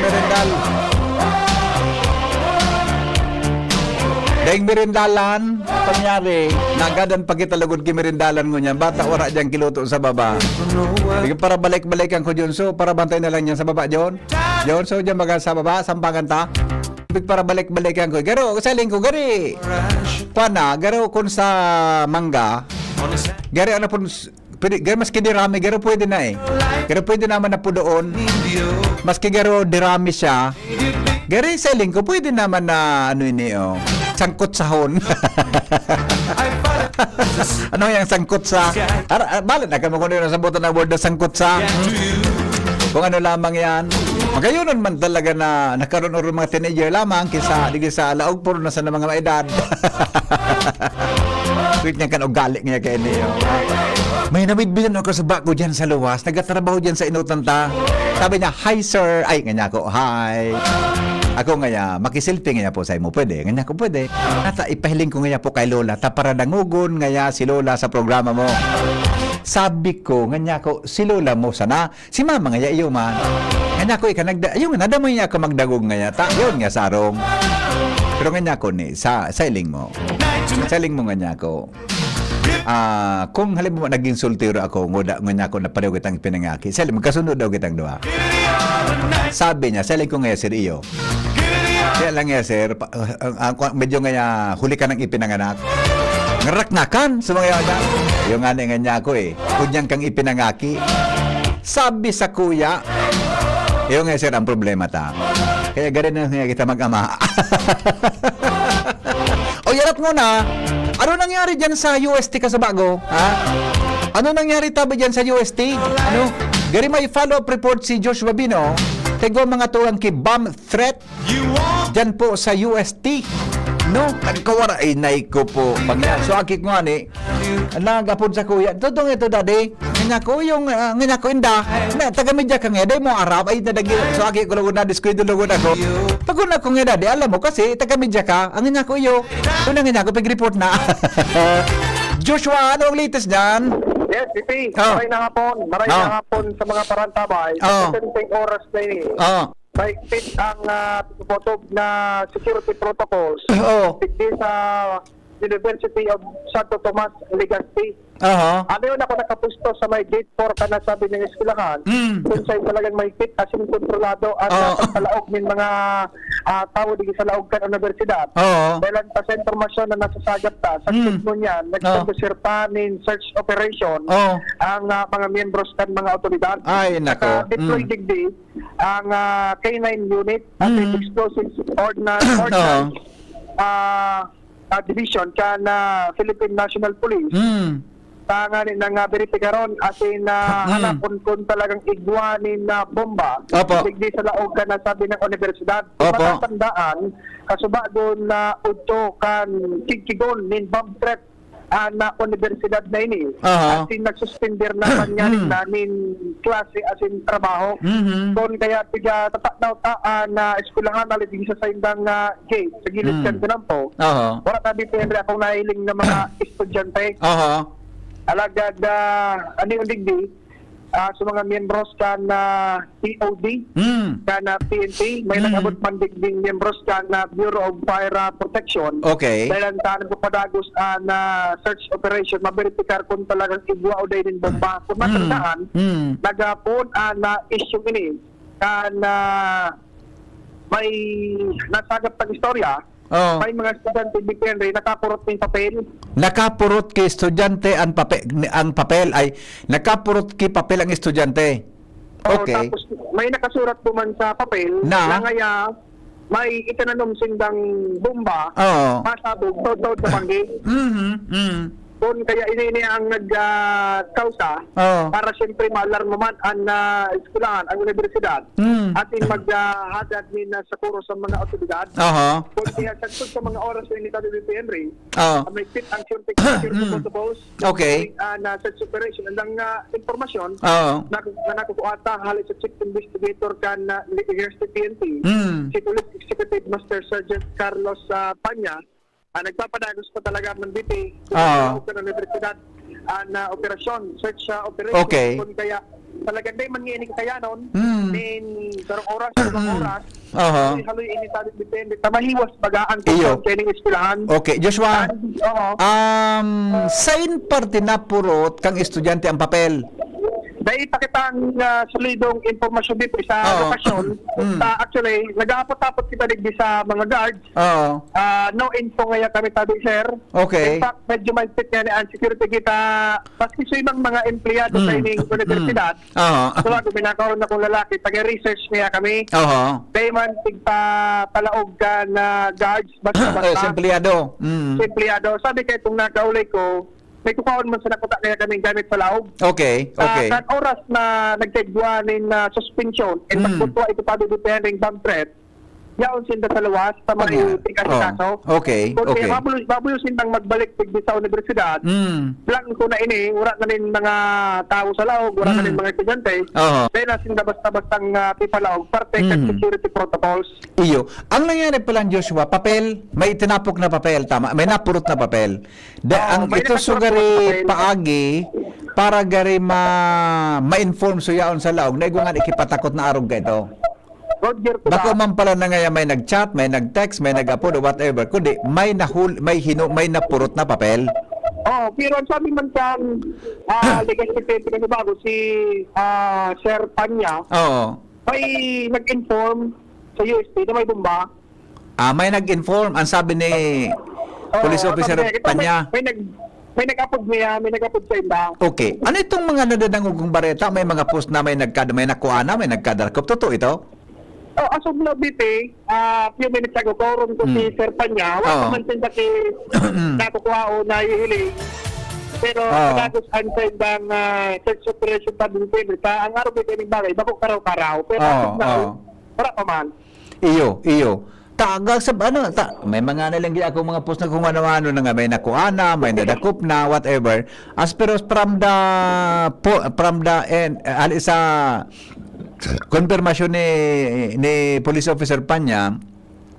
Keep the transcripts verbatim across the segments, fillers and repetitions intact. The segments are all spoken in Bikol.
merendal. Daing merendalan, pangyari, nagadan pa kita lugod ki merendalan ngunyan. Bata, wala diyang kiluto sa baba. Sige, para balik-balikan ko, John. So, para bantay na lang yan sa baba, John. John, so, dyan baga sa baba, sampangan ta. Para balik-balikan ko. Garo, sa lingko, gari. Kuwan na, garo kun sa mangga. Gari, ano pun, pwede, gari maski dirami, garo pwede na eh. Garo pwede naman na po doon. Maski garo dirami siya. Gari sa lingko, pwede naman na ano ini, oh. Sangkot sahon. Ano yung sangkot sa... Ar, ar, bala na ka mo kung ano yung nasabutan ng word na sangkot sa. Kung ano lamang yan. Magayunan man talaga na nagkaroon oron mga teenager lamang kisa digdi sa laog puro na sa mga maedad. Sweet niya kan ugali niya kay niyo. May namidbidan ako sa bako dyan sa luwas. Nagtatrabaho dyan sa inutan ta. Sabi niya, "Hi, sir." Ay, nganya ko, "Hi." Ako ngaya, "Makiselfie ngaya po sa imo. Pwede?" Nganya ko, "Pwede." Nata, ipahiling ko ngaya po kay Lola. Ta para dangogon ngaya si Lola sa programa mo. Sabi ko, nganya ko, "Si Lola mo sana?" Si mama ngaya iyo man. Nganya ko, ika nagda-, ayun nga, nadamay niya ako magdagog ngaya. Ta, yun nga, sarong. Pero nganya ko ni, sa, sa iling mo. Sa iling mo nganya ko. Ah, kung halimbawa naging soltero ako, nguda, nganya ko na pareho kitang pinangaki. Sa iling, magkasundo daw kitang dua. Sabi niya, sa iling ko ngaya, sir, iyo. Kaya lang ngaya, sir, pa, ah, ah, ah, medyo ngaya, huli ka nang ipinanganak. Ngarak nga kan, sa mga yawa niya. Yung nga na nganya ko eh. Kunyang kang ipinangaki. Sabi sa kuya, "Iyo nga, sir, ang problema ta. Kaya gari na nga kita mag-ama." O, yarat mo na. Ano nangyari dyan sa U S T ka sa bago? Ha? Ano nangyari tabi dyan sa U S T? Ano? Gari may follow-up report si Joshua Bino. Tegwa mga tugang ki bomb threat. Diyan po sa U S T, no? Nagkawara, ay, nay ko po. Pag yan, so, aki ko nga ni, nagapod sa kuya, "Totoo ito, daddy?" Nganya ko, yung, ah, nganya ko, "Inda, na, taga-media ka nga, dahil mo Arab, ay, nadagi." So, aki ko lugod na, diskuido lugod ako. Pag una ko nga, "Daddy, alam mo kasi, taga-media ka." Ang nganya ko, "Iyo." Una nganya ko, pag-report na. Joshua, ano ang latest dyan? Yes, P P. Oh. Maray na hapon. Maray Oh. na hapon sa mga parantabay. Oh. Sa senteng oras na ini. Oh. Mahigpit ang, ah, pagpuputob na security protocols Oo. digdi sa University of Santo Tomas, Legazpi. Aha. Ano yun, ako nakapusto sa may gate four ka na sabi ng eskwelahan, Mm. kung saan talagang mahigpit asin kontrolado ang Oo. ah, pagpalaog ng mga, ah, tao digdi sa laog kan universidad. Oo. Dahil ang sa impormasyon na nasasagap ta, sa Mm. statement niyan, Oo. nagpag-usir pa nin search operation Oo. ang, ah, mga miyembros kan mga otoridad. Ay, nako. Naka-deploy Mm. digdi ang, ah, K nine unit at Mm. explosives ordnance, Oo. ordnance, ah, ah, division kan, ah, Philippine National Police. Mm. Tanganing nga beripikaron asin, ah, Mm. hanapon kung talagang igwa nin, ah, bomba. Opo. Digdi sa laog kan nasabi ng universidad. Opo. Matatandaan, kasubagon na udto kan kigkigon nin bomb threat ah, na universidad na ini. Aha. Asin nagsuspender naman nga Mm. rin na nin klase asin trabaho. Mhm. Kun kaya tiga tatanaw ta, ah, na eskwelahan na ligin sa saindang, ah, gate, sa gilid Mm. kan kanampo. Aha. Wala ta di pero akong nahiling na mga estudyante. Aha. Alagad, ah, ano yung digdi? Ah, sa mga miyembros kan, ah, P O D, Mm. kan, ah, P N P, may Mm. nag-abot man digding miyembros kan, ah, Bureau of Fire, ah, Protection. Okay. Dahil ang tanong ko padagos, ah, na search operation, maberipikar kung talagang igwa o dahil din bomba. Kung Mm. matandaan, Mm. nagapon, ah, na issue ini kan, ah, may nasagap pang istorya, Oo. May mga estudyante, Big Henry, nakapurot ning papel. Nakapurot ki estudyante ang pape-, ang papel ay nakapurot ki papel ang estudyante. Oo, Okay. tapos may nakasurat duman sa papel Na? na ngaya may itinanom sindang bomba, Oo. pasabog, taod-taod sa banggi. Mhm, mhm. Kun kaya ini, ini ang nag, ah, kausa Oo. para siyempre maalarma man an, ah, eskwelahan, ang universidad. Mm. Ating mag, ah, hadag nin, ah, sakuro sa mga awtoridad. Aha. Kun kaya sagkod sa mga oras na ini, Tado Henry, Oo. ah, may fit ang siyempre, siyempre Mm. protocols. Okay. Ah, na search operation. Ang, ah, impormasyon Oo. na, na nakukuha ta hali sa chief investigator kan, ah, University P N P, Mm. si Police Executive Master Sergeant Carlos, ah, Panya, ah, nagpapadagos pa talaga man dito. Oo. Sa universidad, ah, na operasyon, search, ah, operation. Okay. Kun kaya talagang di man nga ini kakayanon, Hmm. nin sarong oras, sarong oras, Aha. haloy-haloy ini sabi depende ta mahiwas baga ang Iyo. Kaya ning eskwelahan. Okay, Joshua, And, oo. um, sain parte napurot kang estudyante ang papel? Dai pa kitang, ah, solidong impormasyon dito sa Oo. lokasyon. Mm. Sa, actually, nag-aapot-apot kita digdi sa mga guards. Oo. Ah, no info ngaya kami tabi, sir. Okay. In fact, medyo mahigpit nga ni ang security kita, maski sa ibang mga empleyado sa Mm. ining Mm. universidad. Oo. So, ako, binakaon akong lalaki, taga-research niya kami. Oo. Dai man tigpapalaog ka na guards, basta-basta. Eh, sa empleyado. Mm. Sa empleyado. Sabi kay kung nakaulay ko, may kukaon man sa nakuta kaya kaming gamit sa laog. Okay, Ah, okay. kan oras na nagkaigwa nin, ah, suspensyon, and Mm. magkutwa ito pa dudupihan ning bomb threat, yaon sinda sa luwas, sa may Pagya. tig-asikaso. Oh, okay, Kung okay. kaya mabuyo, mabuyo sindang magbalik digdi sa universidad, Mm. blanko na ini, wala na nin mga tao sa laog, wala na nin Mm. mga estudyante. Oho. Dahil na sinda basta-bastang, ah, pipalaog, parte kan Mm. security protocols. Iyo. Ang nangyari pa lang, Joshua, papel, may tinapok na papel, tama? May napurot na papel. Da, Oo, ang may ito so nakapurot gari na papel. paagi para gari ma, ma-inform so yaon sa laog na igwa nga ikipatakot na arog ka ito. Roger, Bako kuda. man pala na ngaya may nag-chat, may nag-text, may nag-upload, o whatever. Kundi may nahul-, may hinu-, may napurot na papel. Oo, pero ang sabi man kan, ah, Legal Secretary na bago, si, ah, Sir Panya, Oo. may nag-inform sa U S T na may bomba. Ah, may nag-inform. Ang sabi ni Oo, Police Officer sabi niya, ito, may, Panya. may nag-, may nag-apod niya, may nag-apod sa inda. Okay. Ano itong mga nadadangog kong bareta? May mga post na may nagkad-, may nakuha na, may nagkadakop. Totoo ito? Oh, as of now, B P, ah, few minutes ago, kauron ko si Hmm. Sir Panya. Wala Oo. pa man sinda ki-, nakukuha o nahihiling. Pero Oo. padagos ang sa indang, ah, search operation pa din, sir. Sa ang araw, B P, ning bagay, bako karaw-karaw. Pero as of Oo, now, oo. wala pa man. Iyo, iyo. Taga sa, ano, ta, may mga nalang di ako mga post na kung ano-ano na nga, may nakuha na, may nadakop na, whatever. As pero from the, po, from the end, eh, ali sa konfirmasyon ni, ni Police Officer Panya,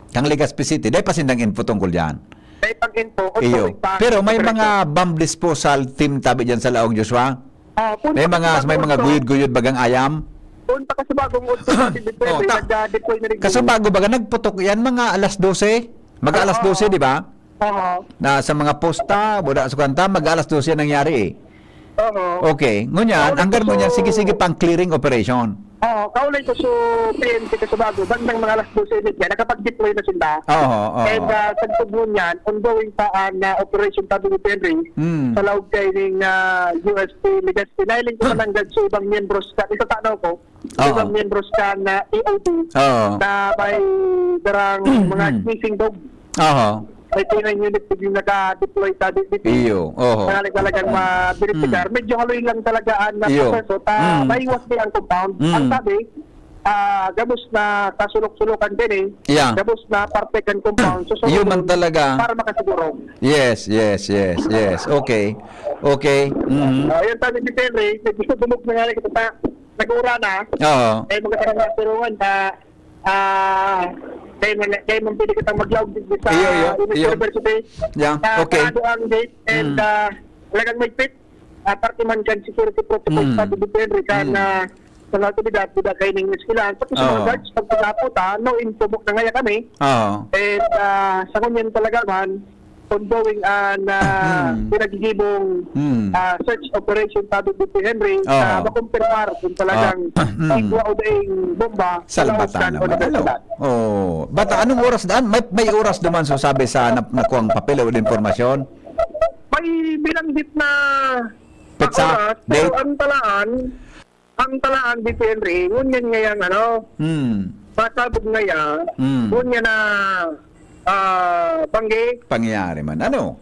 kang Legazpi City, dai pa sindang info tungkol diyan. May pag-info, Iyo. ongoing pa Pero may operasyon. mga bomb disposal team tabi diyan sa Laog, Joshua. Ah, punta May ka mga, sa may mga Laog, guyod-guyod bagang ayam. Punta ka sa Bagong Udto, si Duterte, Oh, ta-, nag-deploy na rin. Kaso bago baga nagputok yan, mga alas dose. Mag-alas Oo. dose, di ba? Oo. Na sa mga posta, wala sa kanta, mag-alas dose yan nangyari eh. Oo. Okay. Ngunyan, Ako hanggang mo niyan, gusto sige-sige pang clearing operation. Oo, kaulay ko sa P N P ka sa Bago, bandang mga alas dose y media, nakapag-deploy na sila. Oo, oo. And, ah, sa tugmo niyan, ongoing pa ang, ah, Operation Tabi ni Henry Hmm. sa laog kay ning, ah, U S P Legazpi. Nahiling ko mananggad sa ibang miyembros ka, itatanaw ko, sa Oo. ibang miyembros ka na A O D Oo. na may darang mga Hmm. missing dog. Oo. May K nine unit yung naka-deploy sa D P P. Iyo, oho. Kaya talagang ma-verificar. Mm. Medyo haloy lang talaga ang Iyo. proseso. Ta, Mm. maiwas din ang compound. Mm. Ang sabi, ah, gabos na kasulok-sulokan din eh. Yeah. Gabos na parte kan compound. So, Iyo man talaga. para makasiguro. Yes, yes, yes, yes. Okay. Okay. Mhm. Oh, yun sabi ni Henry, medyo dumog na nga rin kita sa nag-uura na. Oo. Eh, magkakaroon na tulungan sa Ah, dahil man, dahil man pwede kitang maglaog dito sa Iyo, iyo, Imus iyo. University. Yeah, Sa okay. sarado ang gate and, Mm. ah, talagang mahigpit. Ah, parte man kan security protocol Mm. sa Duterte kan, Mm. ah, sa mga otoridad, buda kayo ng eskwelahan. Pati sa mga Oo. guards, pag pag-apot, ah, no info book na ngaya kami. Oo. And, ah, sa ngunyan talaga man, ongoing an, ah, Hmm. pinagigibong, Hmm. ah, search operation, sabi ni Henry, Oo. na makumpirmar kung talagang Ah, hmm. igwa o daing bomba sa Salbatan laog kan naman. Ano? universidad. Oh, bata, anong oras daan? May, may oras naman so sabi sa nap-, nakuang papel o impormasyon? May binanggit na Petsa? oras, pero Date? ang talaan, Ang talaan, D P N R A, ngunyan ngayang ano, Hmm. pasabog ngaya, Hmm. ngunyan na, ah, banggi. Pangyayari man. Ano?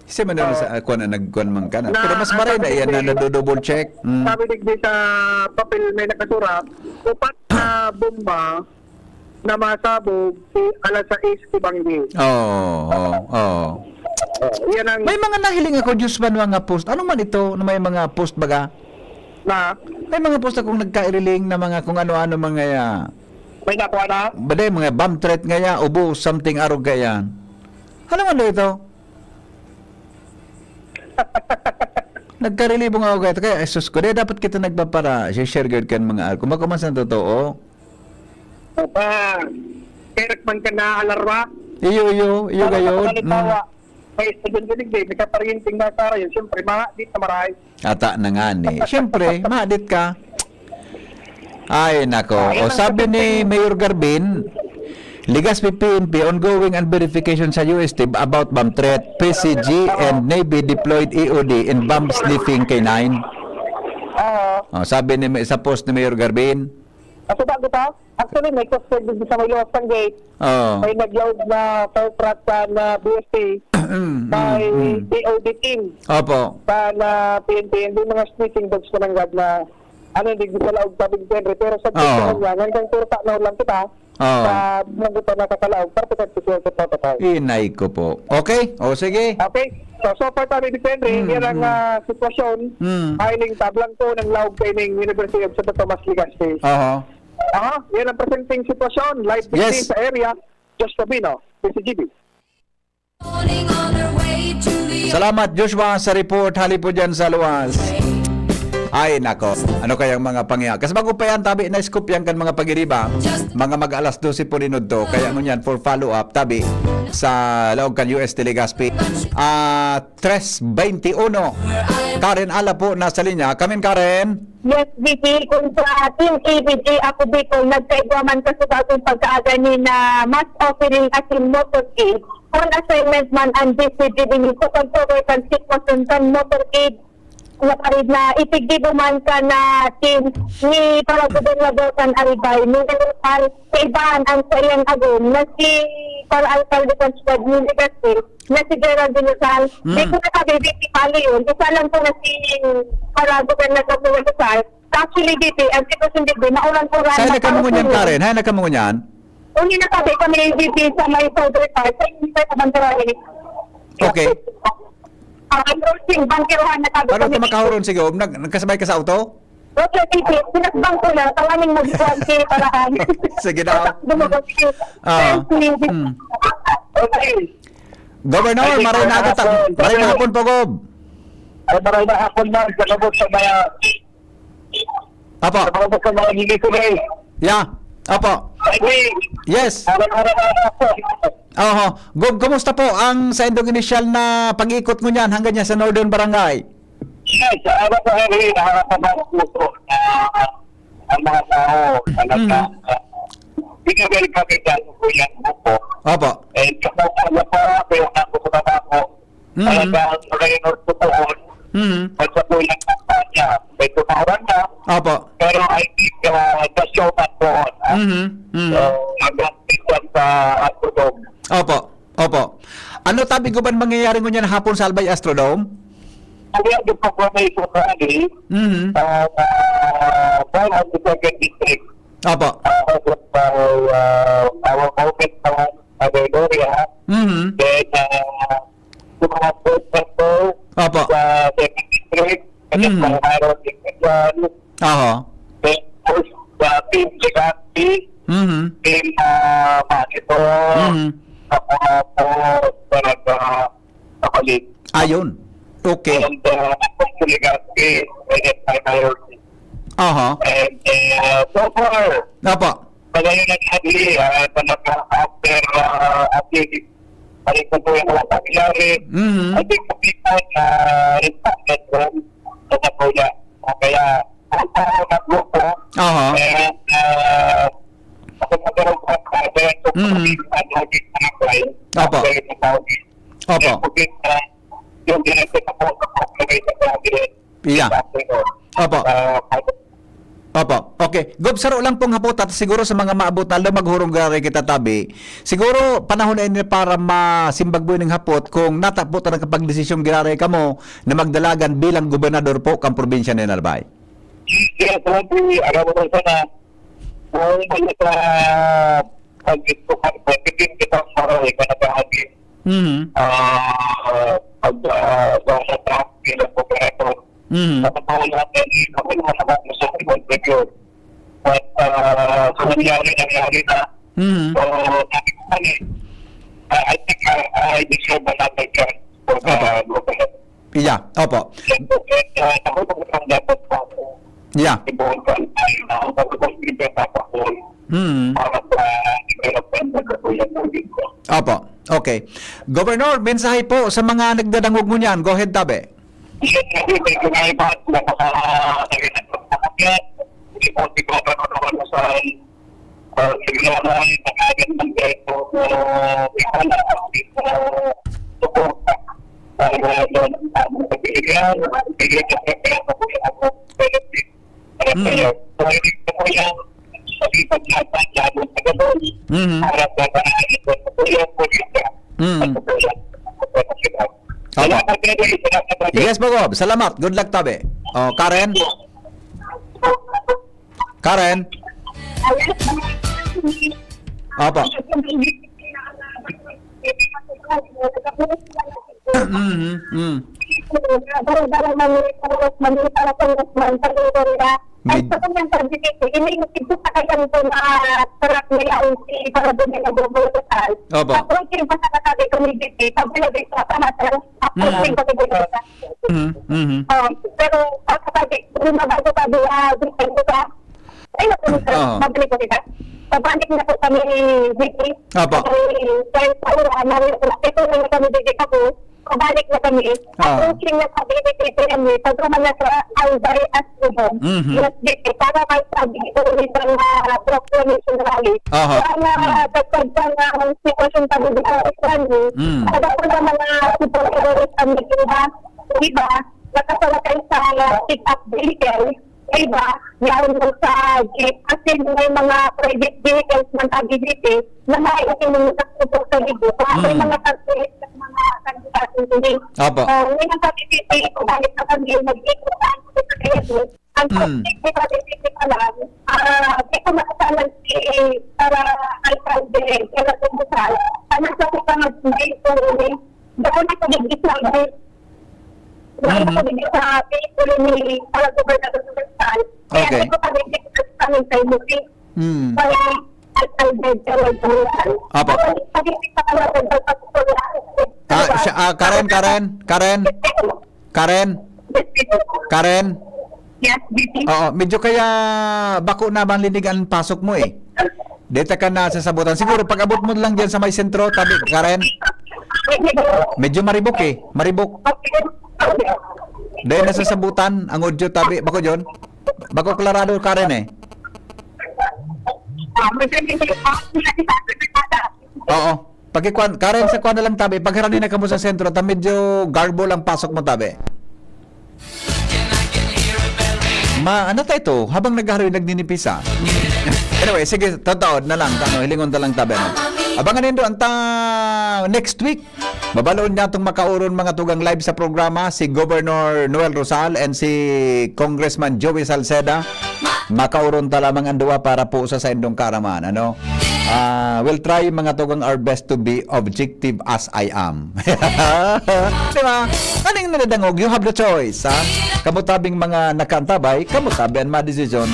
Siya man daw sa kuwan na nagkuwan man ka na. Pero mas maray na yan na nado-double check. Mm. Sabi digdi sa papel may nakasurat, upat na bomba na masabog si alas sais si Banggi. Oo, oo, oo. Oh, yan ang May mga nahiling ako, Diyos man, mga post. Ano man ito na may mga post baga? Na? May mga post akong nagkairiling na mga kung ano-ano mga, ah, May nakuha na? Baday, mga bomb threat nga ya, ubo, something arog kaya. Ano man daw ito? Nagkarilibong ako kaya, kaya, ay, sus ko, di dapat kita nagpapara, share gud kan mga arog. Kung bako man sa totoo. Opa, kaya man ka na alarma? Iyo, iyo, iyo Para gayon. Sa Mm. halimbawa, may estudyante digdi, may kaparyenteng nasa arayo, siyempre, mahadit na maray. Ata na nga ni. Siyempre, mahadit ka. Ay, nako. O, sabi ni Mayor Garbin, Legazpi P N P, ongoing ang verification sa U S T about bomb threat, P C G and Navy deployed E O D and bomb sniffing K nine. Oo. O, sabi ni, sa post ni Mayor Garbin. Kaso bago pa, actually, may coast guard din sa may luwas ng gate. Oo. May naglaog na fire truck sa na B S P. Mm, mm, May mm. P O D team Opo. sa na P N P. Hindi mga sniffing dogs na nanggad na ano, hindi sa laog sa Big Henry. Pero sa Oo. pagkakan niya, hanggang puro sa ano lang kita. Oo. Sa mga kita nakakalaog, parte ka sa sa protocol. Inay ko po. Okay? O, sige. Okay. So, so far, sabi ni Henry, Mm, yan ang mm. ah, sitwasyon. Mm. Hiling tablang po ng laog sa ining University of Santo Tomas, Legazpi. Oho. Aha, yan ang presenteng sitwasyon. Live Yes. Sa area. Josh Sabino, P C G B. Salamat, Joshua, sa report. Hali po dyan sa luwas. Ay, nako. Ano kayang mga pangya? Kasi bago pa yan, tabi, na-scoop yan kan mga pagiriba. Mga mag-alas dose po rin to. Kaya ngunyan, for follow-up, tabi, sa laog kan U S T Legazpi. Ah, tres veintiuno. Karen Ala po, nasa linya. Come in, Karen. Yes, B P, kung sa Team A B G, ako Bicol, nagkaigwa man kasi bagong pagkaaga ni na mass offering asin motorcade. On assignment man ang D C G B ni sa pagcover kan sitwasyon kan motorcade na parid na itigdibo man ka na team ni para gobernador kan Albay, ni Mayor Al Kaibahan ang sa iyang agom na si para alkalde kan siyudad ni Legazpi, na si Gerald Villasal. Mm. Di ko na sabi, di si Pali yun. Isa lang po na si para gobernador ni Villasal. Actually, D P, ang sitwasyon digdi, maulan-ulan, Saan na kamo ngunyan, maulan-ulan. Karen? Hay, na kamo ngunyan? Uni na sabi kami, D P, sa may Southern Park, sa Southern Park, sa Bandaraya. Okay. Ah, approaching, Bangkirohan na sabi Paano kami. Ito makahuron? Sige, um, nag-, nagkasabay ka sa auto? Okay, D P, sinakbang ko na, tawaning mo, D P, ang siniparaan. Sige daw. Tapos dumagos siya. Ah. Thank you. Hmm. Okay. Governor, Ay, maray na agad ta-, maray na hapon po, Gob. Ay, maray na hapon, ma'am. Sa kabot sa mga Apo. Sa mga gusto mga hindi ko, eh. Yeah. Apo. Ay, Yes. Araw-araw na ako. Oho. Gob, kumusta po ang sa indong inisyal na pag-ikot ngunyan hanggang dyan sa Northern Barangay? Yes, araw ko, Henry, nakakatawa ko po na ang mga tao na Mm. nagka-, ah, hindi ka very kapitado po yan po. Opo. Eh, kapag ano pa, kaya ako sa baba ko, Mm. Talagang regular po doon. Mm. Pag sa bulan ng kampanya, may tumawaran na. Opo. Pero I think, ah, the show must go on, ah. Mhm. Mm. So, hanggang minsan sa Astrodome. Opo. Opo. Ano tabi ko ba mangyayari ngunyan hapon sa Albay Astrodome? Ang yung pag-, may isa sa ali, Mhm. ah, ah, one of the second district. Opo. Ah, also, ah, our office, ah, Agoy Gloria. Mhm. Then, ah, sa mga board member Opo. sa second district, Mhm. sa Harold Dickinson. Aha. Then, of course, sa team Legazpi, Mhm. team, ah, Manito, Mhm. sa mga po, talaga, sa palig. Ayun. Okay. And, ah, sa Legazpi, and then, Aha. And, ah, so far, Opo. Pag-ayun ang sabi, ah, talaga, after, ah, after, ano po yung mga pangyayari, Mhm. I think the people, ah, responded well sa Nagoya. Ah, kaya, ang tao na grupo, Aha. and, ah, ako sa grupo, ah, diretso po Mhm. sa mga Nagoya, Opo. after yung Nagoya. Opo. Yung po, ah, yung direkta na po sa Nagoya, sa Nagoya. Yeah. Sa Nagoya. Opo. Ah, Opo. Okay. Okay, Gob, saro lang pong hapot at siguro sa mga maabot na aldaw maghurong giraray kita tabi. Siguro panahon na ini para masimbag buhay ning hapot kung natapo ta nakapagdesisyon giraray kamo na magdalagan bilang gobernador po kan probinsya nin Albay. Yes, Rafi, aram mo sana, kung wala sa pag-, pag-, kita para ikaw na bahagi, Mhm. ah, pag, ah, sa, sa taas bilang gobernador, Mhm. sa totoo lang, eh, ako yung mga gusto ko i-contribute. But, ah, sa nangyari, nangyari na. Mhm. So, sabi ko kami, ah, I think, ah, I deserve another chance for the Opo. Gobernador. Yeah, opo. Siyempre, eh, ah, ako po ang dapat pa ako. Yeah. Ibuhol ko ang tayo na ang pagkakasipin sa ako. Mm. Para sa development ng katuyan ng Bicol. Opo. Okay. Governor, mensahe po sa mga nagdadangog mo niyan. Go ahead, tabi. Siyempre, medyo may iba, napaka-, hindi po siguro ako naman sa, ah, siguro na yung pagkain ng Bicol, ah, ikaw na, ah, suporta. Para sa mga pagbibigan, bigyan ng pagkain ng Bicol. Mm. Mhm. Mm. Opo. Yes po, Gob. Salamat. Good luck, tabi. Oh, Karen? Karen? Opo. Mhm, mm. Dara-dara man ni Congressman, ni para Congressman, pag-, Ay, Med- sa kanyang pag-, ini, ito sa kanyang, ah, track nila, ang si para doon na nagbobotohan. Opo. Approaching pa sa katabi ko ni B P, pag wala din sa panatang, approaching Mm. pa sa bobotohan. Mhm, mhm. Um, pero pagkatabi, kung mabago pa doon, ah, doon sa iba, ay, naku, Oo. mabalik ko kita. Pabalik na po kami ni B P. Opo. Kami, kaya sa ura, mali ko na. Ito na kami, B P, ako. Pabalik na kami. Ah. Approaching na sa B P P M, pag-uma na sa Albay at Lubong. Mhm. Yes, B P, para may sabi ko rin sa mga proclamation rally. Aha. Kaya nga, Mm. dagdag pa nga ang sitwasyon sa Bibig sa Rally. Mm. Kada po ng mga supporters ang iba, iba, nakasalakay sa pick-up vehicle, iba, yaon mo sa jeep. Kasi may mga private vehicles man sa B J P na may itinulong sa supporter iba. Kaya may Mm. mga pag-, mga kandidato din. Opo. Ah, may mga pag-, balik na kami, nag-ikot ang sa kaya ang Mm. pag-, pag-, pa lang, ah, di ko makasalan si para alkalde, kaya kung saan. Ano sa ko pa mag-, may, may, Baka nakabigit sa amin. Baka Mhm. nakabigit sa amin, pero ni, para sa Bernardo Rizal. Kaya Okay. ako pabigit sa amin kay Musi. Hmm. Kaya, at Albert Rizal. Apo. Ako, pabigit sa mga Rizal, pag-, Ah, siya, ah, Karen, Karen, Karen. Karen? Karen? Yes, B P. Oo, medyo kaya bako na manlinig ang pasok mo eh. Deta ka na sa sabutan. Siguro pag-abot mo lang diyan sa may sentro, tabi, Karen. Medyo maribok eh. Maribok. Dahil nasa sabutan ang audio, tabi. Bako, John? Bako klarado, Karen eh. Oo. Pakikuan, Karen, sa kuan na lang, tabi. Pagharani na kamo sa sentro, ta medyo garbo lang pasok mo, tabi. Ma, ano ta ito? Habang naghaharoy, nagninipisa. Anyway, sige, tataod na lang. Ano, hilingon ta lang, tabi. Ano? Abangan nindo ang ta next week. Mabaloon niya itong makauron mga tugang live sa programa, si Governor Noel Rosal and si Congressman Joey Salceda. Makauron ta lamang ang duwa para po sa saindong kaaraman. Ano? Ah, we'll try, mga tugang, our best to be objective as I am. Di ba? Aning nadadangog, you have the choice, ha? Kamo tabing mga nakaantabay, kamo tabi ang madesisyon.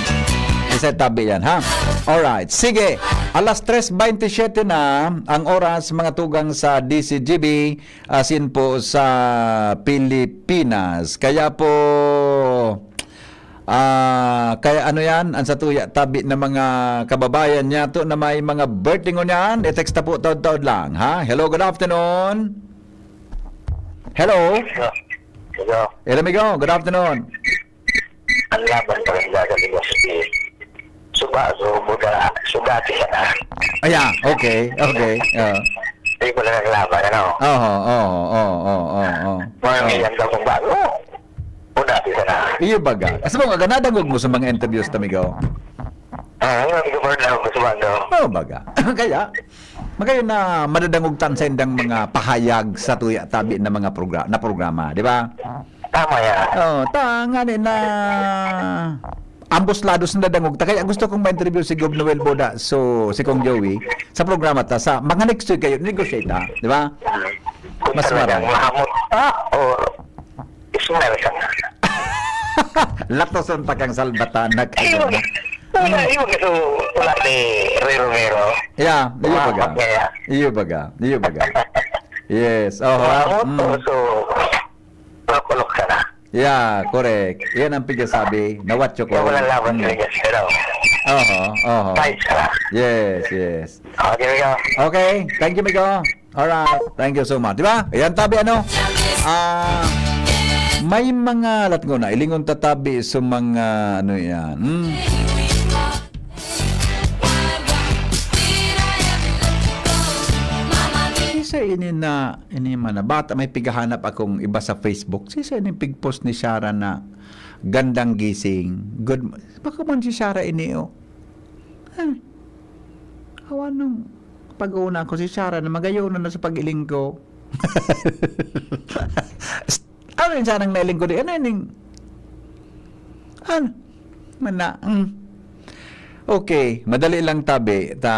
Isa tabi yan, ha? Alright. Sige. Alas tres veintisiete na ang oras, mga tugang, sa D C G B, asin po sa Pilipinas. Kaya po, ah, kaya ano yan, ang satuya, tabi na mga kababayan niya to na may mga birthday ngunyan, i-text na po taod-taod lang, ha? Hello, good afternoon. Hello? Hello. Hello, amigo. Good afternoon. Ang laban talaga sa Ligas. Suba, so, buda, sugati ka na. Ayan, okay, okay. Ah. Hindi ko lang naglaban, ano? Oo, oo, oo, oo, oo. Mga Oo. Million daw kung bago. Buda, di ka na. Iyo baga. Kasi mo nga, nadangog mo sa mga interviews, tamigo. Ah, yun, Governor Guzman, no? Oh, baga. Kaya, magayon na madadangog tan sa indang mga pahayag sa tuya tabi na mga progra-, na programa, di ba? Tama yan. Oh, ta, ngani na ambos lados na dadangog ta. Kaya gusto kong ma-interview si Gov Noel Boda, so si Kong Joey, sa programa ta, sa mga next week kayo, negosyate ta, di ba? Mas Talagang maray. Mahamot pa o smell ka na. Latoson ta kang salbatanak. Ay, wag. Wala, iwag ka so, wala ni Ray Romero. Yeah, iyo Mahamot baga. Kaya. Iyo baga. Iyo baga. Yes, oho. Mahamot Mm. o so, makulok ka na. Yeah, correct. Yan ang pigasabi. Nawatyo ko. Yung walang laban Mm. sa Diyos, pero Oho, oho. Fight ka. Yes, yes. Okay, amigo. Okay, thank you, amigo. Alright, thank you so much. Di ba? Ayan, tabi, ano? Ah, may mga latgo na. Ilingon tatabi sa mga, ano yan. Hmm? Isa ini na, ini man na bata, may pigahanap akong iba sa Facebook. Sisa ini pigpost ni Shara na gandang gising. Good, baka man si Shara ini, oh. Ah, awan nung pag-uuna ko si Shara na magayon na sa pag-iling ko. Ano yung sanang nailing ko di? Ano yun yung, ano? Mana, mm. Okay, madali lang tabi. Ta,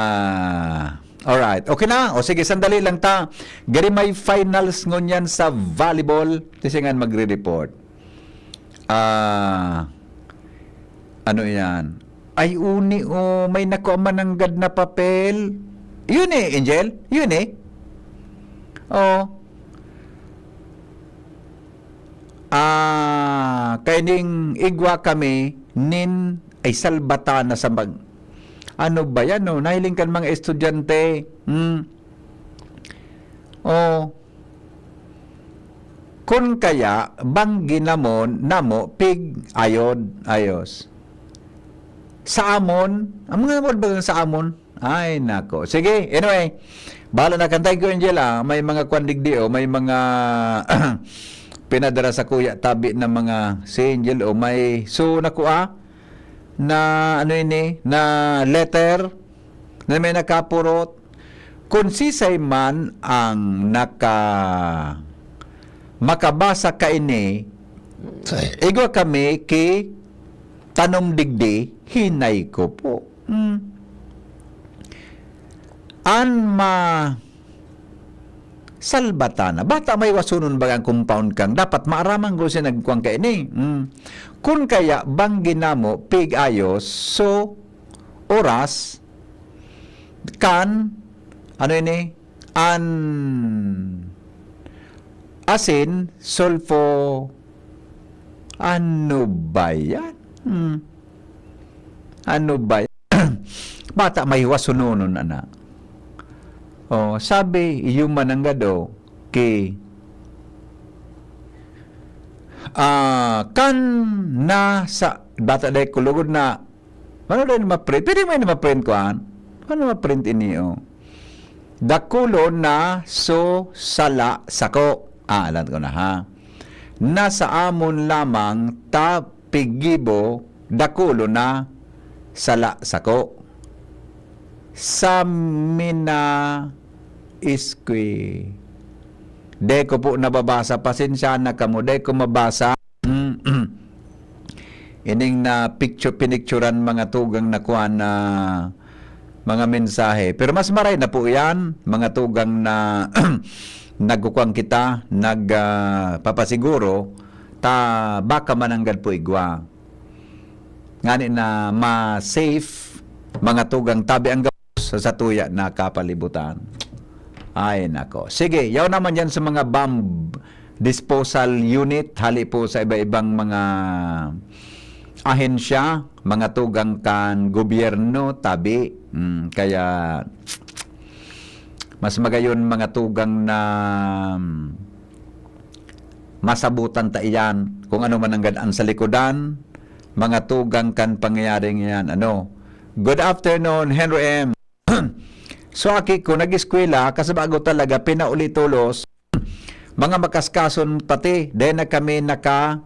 alright. Okay na? O sige, sandali lang ta. Gari may finals ngunyan sa volleyball. Tisingan magre-report. Ah, ano yan? Ay, uni, oh, may nakuha mananggad na papel. Yun eh, Angel. Yun eh. Oh. Ah, kaining igwa kami nin ay salbata na sa mag-, ano ba yan, no? Nahiling kan mga estudyante. Hmm. Oh. Kun kaya, banggi namon, namo, pig, ayod, ayos. Sa amon, ang mga word ba sa amon? Ay, nako. Sige, anyway. Bahala na kan. Thank you, Angel, ah. May mga kwan digdi, oh. May mga pinadara sa kuya tabi na mga si Angel, oh. May, so, nakuha na, ano ini, na letter na may nakapurot. Kun sisay man ang naka-, makabasa kaini, igwa kami ki tanom digdi, hinay ko po. Hmm. An ma-, salbatana. Bata may wasunon bagang compound kang dapat maaraman ko siya nagkuwang kaini. Hmm. Kun kaya banggi namo, pig-ayos, so, oras, kan, ano ini? An asin, sulfo, ano ba yan? Hmm. Ano ba yan? Bata may wasunonon, ana. Oh, sabi, iyo mananggad, oh, ki, ah, kan na sa, bata dai kulugod na, ano dai ma-print? Pwede mo yun ma-print, kuan? Ano ma-print ini, oh? Dakulo na so sala sako. Ah, alam ko na, ha? Nasa amon lamang ta pigibo, dakulo na sala sako. Sa mina isque. Dai ko po nababasa. Pasensya na kamo. Dai ko mabasa. Mm. Ining na picture, pinicturan mga tugang na kuan na mga mensahe. Pero mas maray na po yan, mga tugang na nagkukuan kita, nag, ah, papasiguro, ta baka mananggad po igwa. Ngani na ma-safe, mga tugang tabi ang gabos sa satuya na kapalibutan. Ay, nako. Sige, yaw naman yan sa mga bomb disposal unit, hali po sa iba-ibang mga ahensya, mga tugang kan gobyerno, tabi. Mm, kaya, mas magayon mga tugang na, mm, masabutan ta iyan. Kung ano man ang gad-an sa likodan, mga tugang kan pangyayaring iyan. Ano? Good afternoon, Henry M. So, aki ko, nag-eskwela, kasabago talaga, pinauli tolos, mga makaskason pati, dai na kami naka,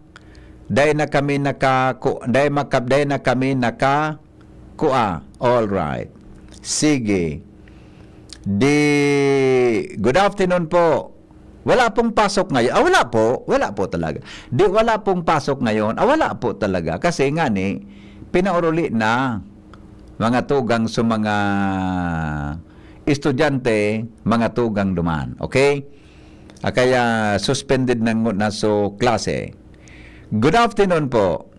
dai na kami naka, ku-, dai maka-, dai na kami naka, Kua. All right. Sige. Di, good afternoon po. Wala pong pasok ngayon. Ah, wala po. Wala po talaga. Di, wala pong pasok ngayon. Ah, wala po talaga. Kasi nga ni, pinauruli na mga tugang sa mga estudyante, mga tugang duman. Okay? Ah, kaya suspended na ngu-, na so klase. Good afternoon po.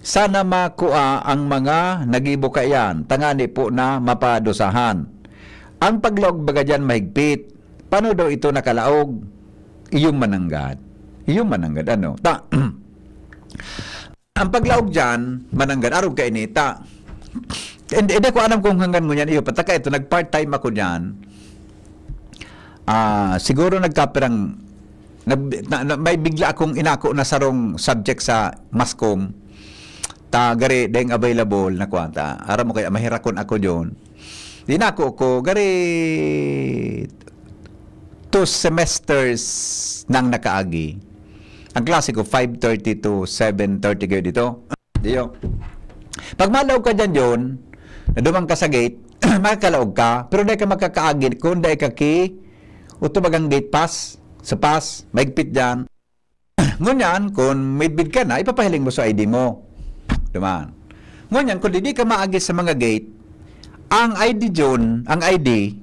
Sana makua ang mga nagibo kaiyan, tangani po na mapadusahan. Ang paglaog baga diyan mahigpit. Paano daw ito nakalaog? Iyong mananggad. Iyong mananggad, ano? Ta, ang paglaog diyan, mananggad, arog kaini, ta. Hindi, hindi ko alam kung hanggang ngunyan iyo, pataka ito, nag-part-time ako diyan. Ah, siguro nagkapirang, nag-, na, na, may bigla akong inako na sarong subject sa mass comm. Ta, gari, deng available na kwanta. Aram mo kaya, mahirakon ako diyon. Inako ko, gari, two semesters nang nakaagi. Ang klase ko, five thirty to seven thirty kayo dito. Diyo. Pag malaog ka dyan, John, na duman ka sa gate, makakalaog ka, pero dai ka makakaagi kung dai ka ki, uto bagang gate pass, sa pass, maigpit dyan. Ngunyan, kung midbid ka na, ipapahiling mo sa I D mo. Duman. Ngunyan, kung di ka maagi sa mga gate, ang I D, John, ang I D,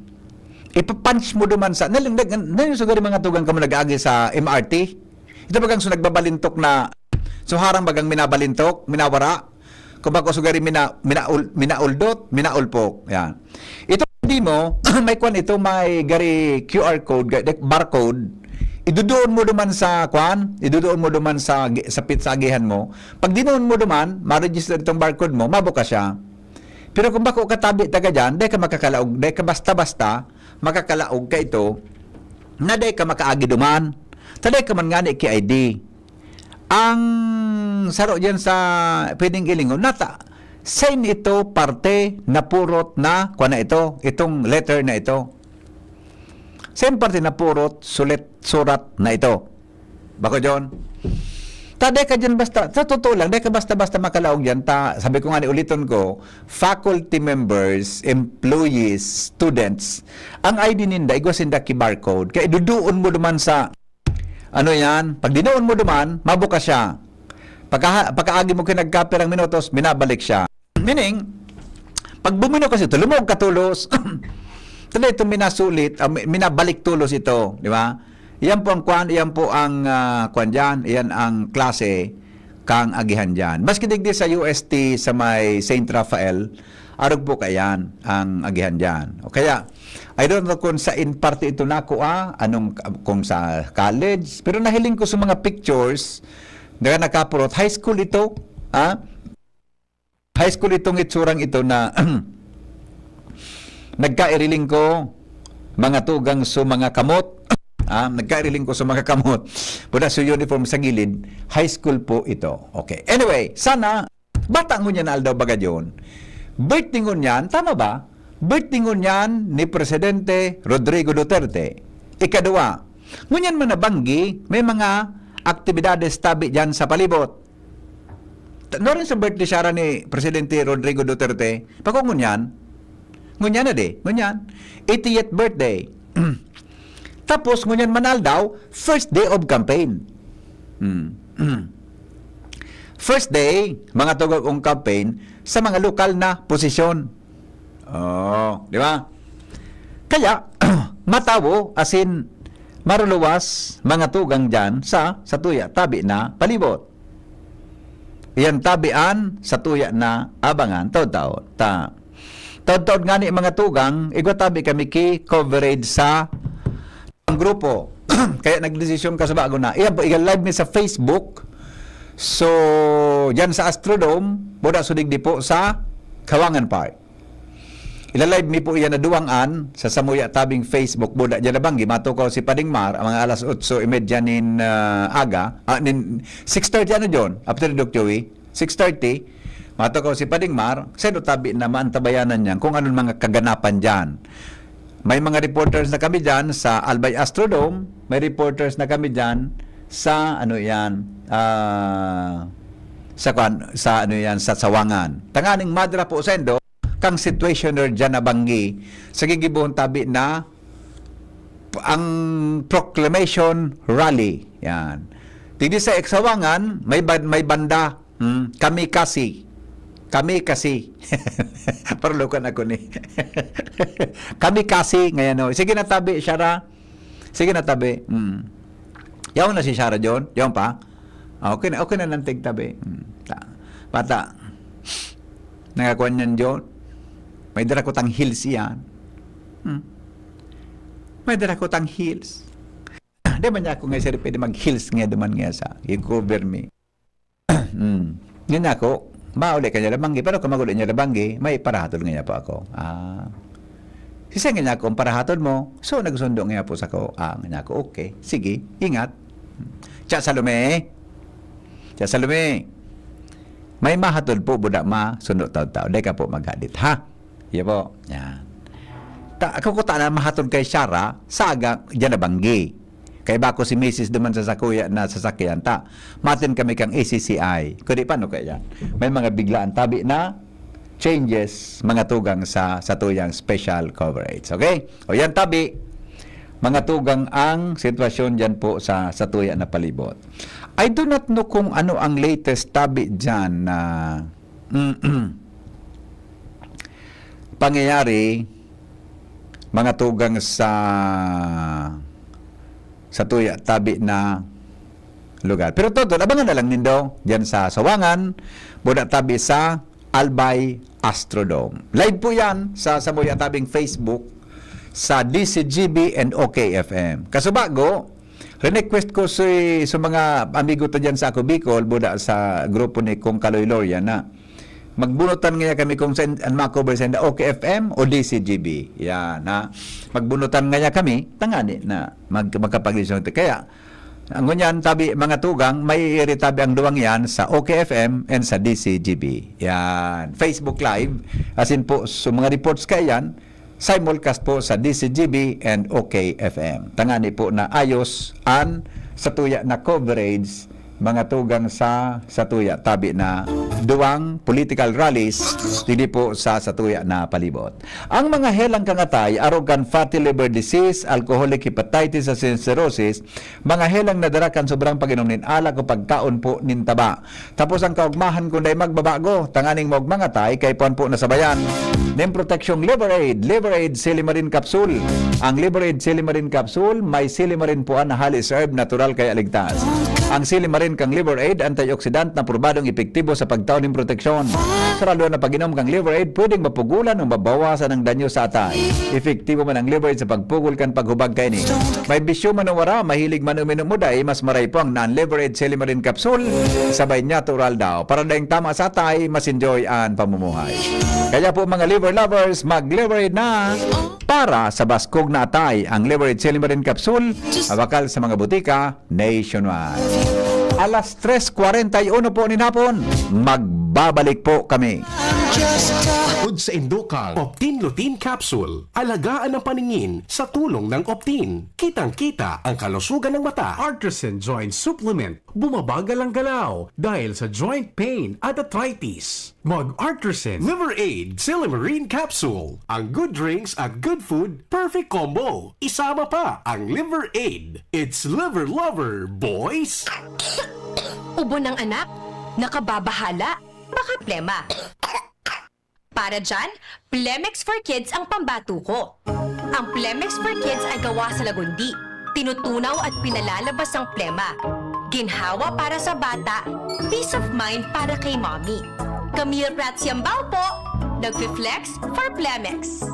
ipapunch mo duman sa, nal-, nal-, nal-, nal-, sugari mga tugang ka mo nag-aagi sa M R T. Ito bagang so nagbabalintok na, so harang bagang minabalintok, minawara. Kung bako sugari mina-, minaul-, minauldot, minaulpok. Yan. Ito, I D mo, may kwan ito, may gari Q R code, ga-, barcode. Iduduon mo duman sa kwan, iduduon mo duman sa gi-, sa pit-, sa agihan mo. Pag dinuon mo duman, ma-register itong barcode mo, mabuka siya. Pero kung bako katabi taga dyan, dai ka makakalaog, dai ka basta-basta makakalaog ka ito, na dai ka makaagi duman. Ta dai ka man ngani ki I D. Ang saro diyan sa pwedeng ilingon, nata, saan ito parte napurot na, kwa na ito, itong letter na ito? Saan parte napurot, sulit, surat na ito? Bako, John? Ta, dai ka dyan basta, sa totoo lang, dai ka basta-basta makalaog dyan. Ta, sabi ko nga ni, uliton ko, faculty members, employees, students, ang I D ninda, igwa sinda ki barcode. Kaya iduduon mo duman sa, ano yan, pag dinuon mo duman, mabuka siya. Pagka, pagkaagi mo kinagkapirang minutos, minabalik siya. Meaning, pag bumino kasi ito, lumog ka tulos. Tuloy itong minasulit, ah, mi-, minabalik tulos ito, di ba? Iyan po ang kwan, iyan po ang, ah, kwan dyan, iyan ang klase kang agihan dyan. Maski digdi sa U S T, sa may Saint Raphael, arog po kaiyan ang agihan dyan. O kaya, I don't know kung sa in parte ito nakua, anong, kung sa college, pero nahiling ko sa mga pictures, na nakapurot, high school ito, ha? High school itong itsurang ito na nagkairiling ko, mga tugang so mga kamot. Ah, nagkairiling ko sa mga kamot. Puna so uniform sa gilid, high school po ito. Okay. Anyway, sana, bata ngunyan na aldaw baga John. Birthday ngunyan, tama ba? Birthday ngunyan ni Presidente Rodrigo Duterte. Ikadua, ngunyan man nabanggi, may mga aktibidades tabi dyan sa palibot. Ta-, no rin sa birthday siya ni Presidente Rodrigo Duterte, pakungon yan. Ngunyan na di, ngunyan. Eightieth birthday. Tapos, ngunyan man aldaw, first day of campaign. Hmm. First day, mga tugog ang campaign sa mga lokal na posisyon. Oh, di ba? Kaya, matawo, asin, maruluwas, mga tugang dyan sa, sa tuya, tabi na palibot. Iyan tabian sa tuya na abangan, taod-taod. Ta, taod-taod nga ni mga tugang, igwa tabi kami ki coverage sa ang grupo. Kaya nagdesisyon ka sa bago na. Iyan po, iga-live mi sa Facebook. So, dyan sa Astrodome, boda sudig di po sa Kawangan Park. Ilalive mi po iyan na duwang an sa samuya tabing Facebook, boda dyan na banggi, matukaw si Pading Mar, ang mga alas otso y media nin, ah, aga, ah, nin six thirty, ano, John? After ni Doc Joey? Six thirty, matukaw si Pading Mar, sendo tabi na maantabayanan niyan kung anong mga kaganapan dyan. May mga reporters na kami dyan sa Albay Astrodome, may reporters na kami dyan sa, ano yan, ah, sa kwan, sa ano yan, sa Sawangan. Tanganing madra po sendo, kang situationer dyan na banggi, sa gigibuhon tabi na ang proclamation rally. Yan. Tigdi sa Sawangan, may, ban- may banda. Hmm, kami kasi. Kami kasi. Parlukan ako ni. Kami kasi, ngayon, oh. Sige na, tabi, Shara. Sige na, tabi. Hmm. Yaon na si Shara, John. Yaon pa. Ah, okay na, okay na lang tigtabi. Hmm. Ta, bata. Nangakuan niyan, John. May dara ko tang heels iyan. Hmm. May dara ko tang heels. Di man niya ako nga sir, pwede mag-heels nga duman nga sa. I-cover me. Hmm. Ngayon ako, mauli ka niya labanggi, pero kung maguli niya labanggi, may parahatol nga niya po ako. Ah. Sisay nga niya ako ang parahatol mo, so nagsundo nga po sa ko. Ah, nga niya ako, okay. Sige, ingat. Cha Salome. Cha Salome. May mahatol po, buda ma, sundo taon-taon. Dai ka po maghadit, ha? Iya po. Yan. Ta, ako ko ta na mahatol kay Shara, saga, dyan na banggi. Kay bako si misis duman sa sakuya na sasakyan ta. Matin kami kang A C C I. Kundi paano kaya yan? May mga biglaan tabi na changes, mga tugang sa, sa tuyang special coverage. Okay? O yan tabi, mga tugang ang sitwasyon dyan po sa, sa tuya na palibot. I do not know kung ano ang latest tabi dyan na pangyayari, mga tugang sa, sa tuya tabi na lugar. Pero todo, abangan na lang nindo dyan sa Sawangan, buda tabi sa Albay Astrodome. Live po yan sa Samuya Tabing Facebook, sa D C G B and O K F M. Kasubago, request ko si, sa mga amigo ta dyan sa Ako Bicol, buda sa grupo ni Kong Kaloy Loria na magbunutan ngaya kami kung saan ang makover sa inda, O K F M o D C G B. Yan, ha? Magbunutan ngaya kami, tangani na mag, magkapaglisyon. Kaya, ang ngunyan, tabi, mga tugang, may iri tabi ang duwang yan sa O K F M and sa D C G B. Yan. Facebook Live, asin po, sa mga reports kaya yan, simulcast po sa D C G B and O K F M. Tangani po na ayos an satuya na coverage, mga tugang sa satuya tabi na duwang political rallies, digdi po sa satuya na palibot. Ang mga helang kangatay, arog kan fatty liver disease, alcoholic hepatitis, asin cirrhosis, mga helang nadara kan sobrang pag-inom nin alak o pagkaon po nin taba. Tapos ang kaugmahan kun dai magbabago, tanganing maugma ngata, kaipuhan po na sabayan nin proteksyong Liver Aid, Liver Aid Silimarin Capsule. Ang Liver Aid Silimarin Capsule, may silimarin po an halis herb, natural kaya ligtas. Ang silimarin kang Liver Aid, antioxidant na probadong epektibo sa pagtao nin proteksyon. Sa raluan na pag-inom kang Liver Aid, pwedeng mapugulan o mabawasan ang danyo sa atay. Epektibo man ang Liver Aid sa pagpugol kan paghubag kaini. May bisyo man o wara, mahilig man uminom o dai, mas maray po ang non-Liver Aid Silimarin Capsule. Sabay natural daw. Para daing tama sa atay, mas enjoy an pamumuhay. Kaya po, mga liver lovers, mag-Liver Aid na! Para sa baskog na atay, ang Liver Aid Silimarin Capsule, abakal sa mga butika nationwide. Alas tres kwarenta y uno po nin hapon, magbabalik po kami. Food sa Indokang, Optin Lutein Capsule. Alagaan ang paningin sa tulong ng Optin. Kitang-kita ang kalusugan ng mata. Artisan Joint Supplement. Bumabagal ang galaw dahil sa joint pain at arthritis. Mag-Artisan Liver Aid Silimarin Capsule. Ang good drinks at good food, perfect combo. Isama pa ang Liver Aid. It's Liver Lover, boys! Ubo ng anak? Nakababahala? Baka plema. Para dyan, Plemex for Kids ang pambato ko. Ang Plemex for Kids ay gawa sa lagundi, tinutunaw at pinalalabas ang plema. Ginhawa para sa bata, peace of mind para kay mommy. Camille Prats Yambao po, nagfi-flex for Plemex.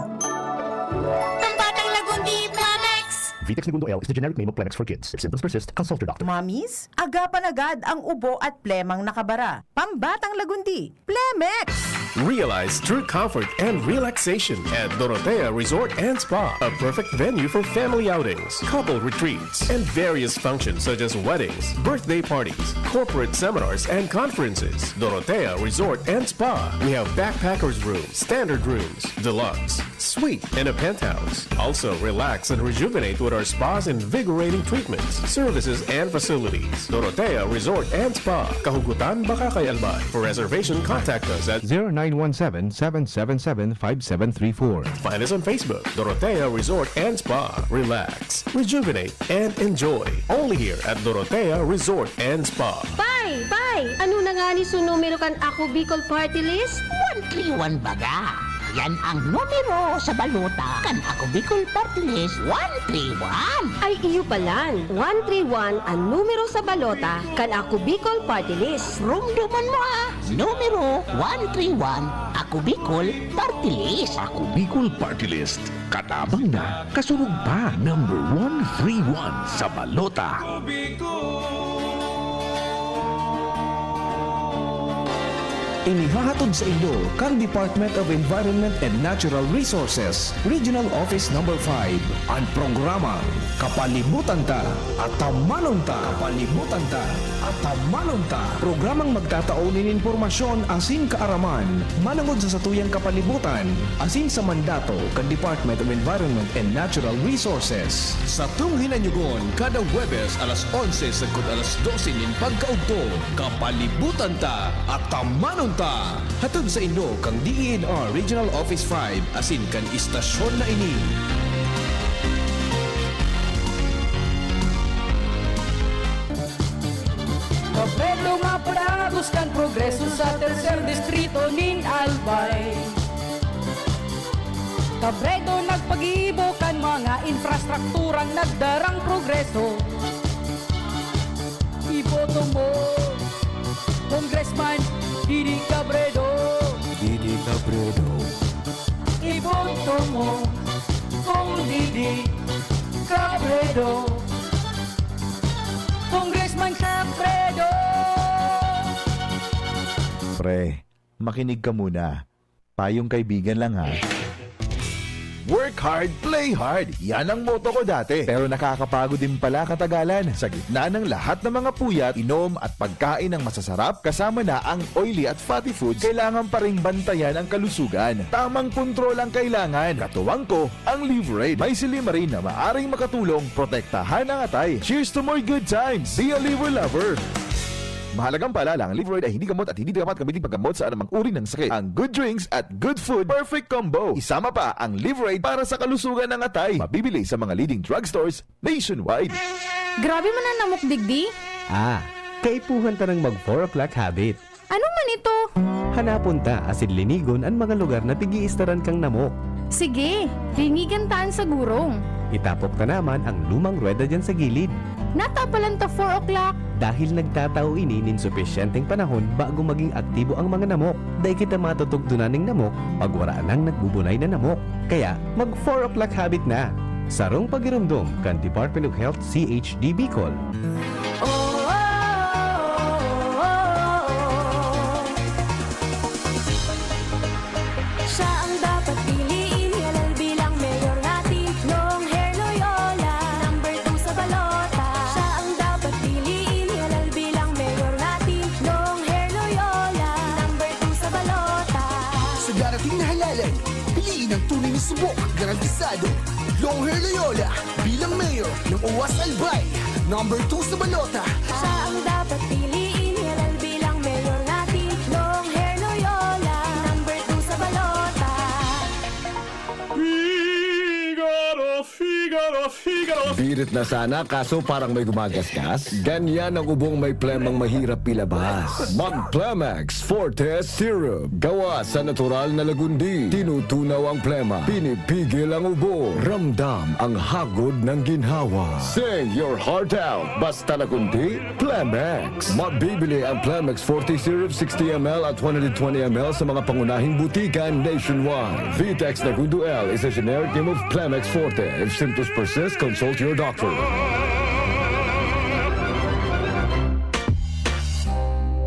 Pambatang lagundi, Plemex! Vitex Negundo L is the generic name of Plemex for kids. If symptoms persist, consult your doctor. Mommies, agapan agad ang ubo at plemang nakabara. Pambatang lagundi, Plemex! Realize true comfort and relaxation at Dorotea Resort and Spa, a perfect venue for family outings, couple retreats, and various functions such as weddings, birthday parties, corporate seminars, and conferences. Dorotea Resort and Spa. We have backpackers room, standard rooms, deluxe, Suite and a penthouse. Also, relax and rejuvenate with our spa's invigorating treatments, services, and facilities. Dorotea Resort and Spa. Kahugutan, Bacacay, Albay. For reservation, contact us at zero nine one seven, seven seven seven, five seven three four. Find us on Facebook, Dorotea Resort and Spa. Relax, rejuvenate, and enjoy. Only here at Dorotea Resort and Spa. Pay! Pay! Ano na nga ni su numero kan Ako Bicol Party List? One three one baga. Yan ang numero sa balota kan Ako Bicol Party List one three one. Ay iyo palan, one three one an numero sa balota kan Ako Bicol Party List. Rumduman mo, ah! Numero one three one, Ako Bicol Party List. Ako Bicol Party List. Katabang na, kasunod pa. Number one three one sa balota. Inihahatod sa inyo kan Department of Environment and Natural Resources, Regional Office Number five, an programang Kapalibutan Ta, Atamanon Ta. Kapalibutan Ta, Atamanon Ta. Programang magtatao nin impormasyon asin kaaraman manongod sa satuyang kapalibutan asin sa mandato kan Department of Environment and Natural Resources. Satong hinanyogon, kada Huwebes alas onse sagkod alas dose nin pagkaugto, Kapalibutan Ta, Atamanon Ta. Hatod sa inyo kan D E N R Regional Office five asin kan istasyon na ini. Kapedro nga padagos kan progreso sa tercer distrito nin Albay. Kapedro nagpagibo kan mga infrastrukturang nagdarang progreso. Iboto mo, Congressman Didi Cabredo. Didi Cabredo. Iboto mo, Cong Didi Cabredo. Congressman Cabredo. Pre, makinig ka muna. Payong kaibigan lang, ha. Work hard, play hard. Yan ang motto ko dati. Pero nakakapagod din pala katagalan. Sa gitna ng lahat ng mga puyat, inom at pagkain ng masasarap, kasama na ang oily at fatty foods, kailangan pa ring bantayan ang kalusugan. Tamang kontrol ang kailangan. Katuwang ko, ang Livraid. May silymarin na maaring makatulong protektahan ang atay. Cheers to more good times! Be a Liver Lover! Mahalagang paalala, ang Livraid ay hindi gamot at hindi dapat gamitin paggamot sa anumang uri ng sakit. Ang good drinks at good food, perfect combo. Isama pa ang Livraid para sa kalusugan ng atay. Mabibili sa mga leading drugstores nationwide. Grabe man an namok digdi! Ah, kaipuhan ta nang mag four o'clock habit. Ano man ito? Hanapon ta asin linigon an mga lugar na pig-iistaran kang namok. Sige, linigan ta an sa gurong. Itapok ta naman ang lumang ruweda diyan sa gilid. Natapalan ta four o'clock. Dahil nagtatao ini nin supisyenteng panahon bago maging aktibo ang mga namok, dai kita matutugtunan nin namok pag wara nang nagbubunay na namok. Kaya, mag four o'clock habit na! Sarong pagiromdom kan Department of Health C H D Bicol. Siya ang dapat piliin, halal bilang mayor natin, long hair Loyola, number two sa balota. Siya ang dapat piliin, halal bilang mayor natin, long hair Loyola, number two sa balota. Sa darating na halalan, piliin ang tunay na subok, garantisado. Long hair Loyola bilang mayor ng Oas Albay, number two sa balota. Siya ang dapat piliin, halal bilang mayor natin, long hair Loyola, number two sa balota. Figaro, Figaro, Figaro. Birit na sana, kaso parang may gumagasgas. Ganyan ang ubong may plemang mahirap ilabas. Mag Plemex Forte Syrup. Gawa sa natural na lagundi. Tinutunaw ang plema. Pinipigil ang ubo. Ramdam ang hagod ng ginhawa. Sing your heart out. Basta lagundi, Plemex. Mabibili ang Plemex Forte Syrup sixty M L at one hundred twenty M L sa mga pangunahing butika nationwide. Vitex Nagundo L is a generic name of Plemex Forte. If symptoms persist, consult your doctor.